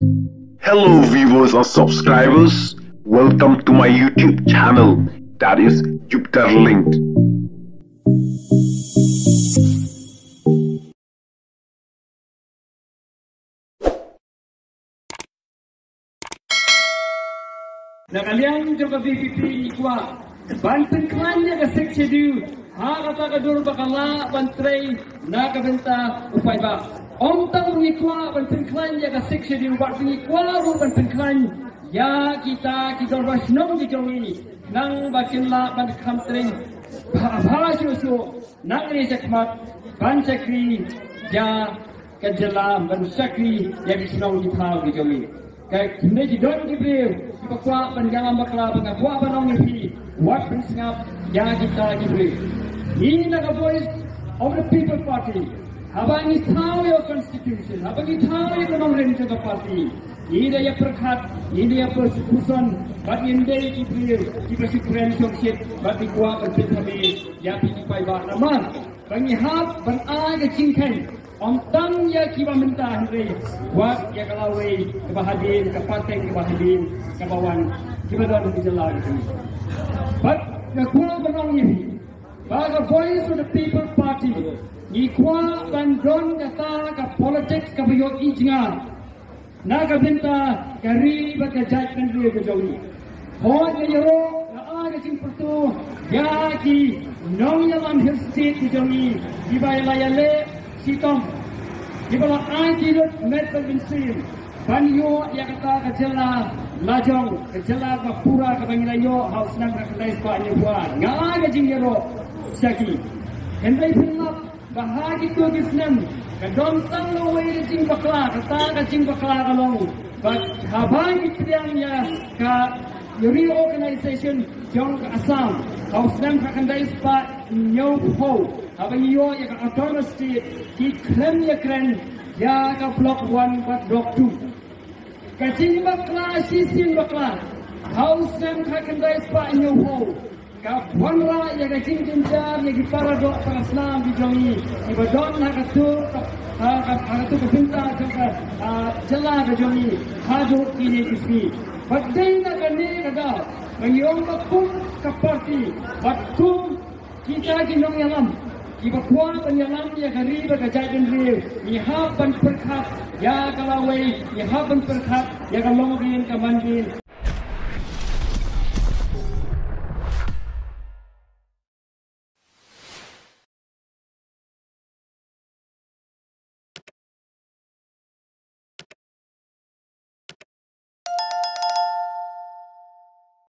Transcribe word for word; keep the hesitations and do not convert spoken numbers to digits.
Hello viewers and subscribers, welcome to my YouTube channel, that is Jupiter Linked. Na ka liang jong ka V P P ngi kwah ban pynkhlaiñ ïa ka Sixth Schedule ha kata ka dur ba ka lah ban trei na ka bynta u paidbah. Ym tang ngi kwah ban pynkhlaiñ ïa ka Sixth Schedule, bad ngi kwah ruh ban pynkhlaiñ ïa kita ki dorbar shnong ki jong ngi, nang ba kin lah ban kham trei bha bha shuh shuh, nang ri shakhmat ban shakri ïa ka jylla, ban shakri ïa ki shnong ki thaw ki jong ngi. Ka kine ki don ki briew kiba kwah ban ïalam bakla, ba nga kwah ban ong ïa phi, wat pynsngap ïa kita ki briew. Ngi na ka Voice of the People Party, haba ngi thaw ïa ka constitution, haba ngi thaw ïa ka nongrim jong ka party, ngi da ïa pyrkhat, ngi da ïa pyrkhat, bad ngi dei ki briew kiba shu kren shongshit, bad ngi kwah ban pynthymmai ïa phi ki paidbah namar ba ngi hap ban ai ka jingkheiñ ym tang ïa kiba mynta hynrei wat ïa ka lawei kaba hadien, ka pateng kaba hadien kaba wan, kiba don ha ka jylla ka jong ngi. Bad nga kwah ban ong ïa phi ba ka Voice of the People Party ngi kwah ban don kata ka politics kaba ïohi jngar na ka bynta ka ri bad ka jaitbynriew ka jong ngi. Hooid, nga ïaroh, nga ai ka jingpyrta ïa ki nongïalam Hill State ki jong ngi kiba la ïaleh shitom, kiba la ai ki lut met bad mynsiem ban ïoh ïa kata ka jylla lajong, ka jylla ba pura kaba ngi la ïoh ha u snem khatkhyndai spah hynñiewphew ar. Nga ai ka jingïaroh sha ki. Hynrei phin lap ba ha kito ki snem ka don tang kawei ka jingbakla, kata ka jingbakla ka long ba haba ngi pdiang ïa ka reorganization jong ka Assam ha u snem khatkhyndai spah hynñiewphew, haba ngi ïoh ïa ka autonomous state, ki khlem ïakren ïa ka Block One bad Block Two. Ka jingbakla shisien bakla ha u snem khatkhyndai spah hynñiewphew ka wanrah ïa ka jingjynjar ïa ki paradoh parasnam ki jong ngi kiba don ha katu ka, ha ka, ha katu ka bynta jong ka, ah, jylla ka jong ngi haduh kine ki sngi. Bad dei na kane ka daw ba ngi ong ba kum ka party bad kum kita ki nongïalam kiba kwah ban ïalam ïa ka ri bad ka jaitbynriew, ngi hap ban pyrkhat ïa ka lawei, ngi hap ban pyrkhat ïa ka longdien ka mandien.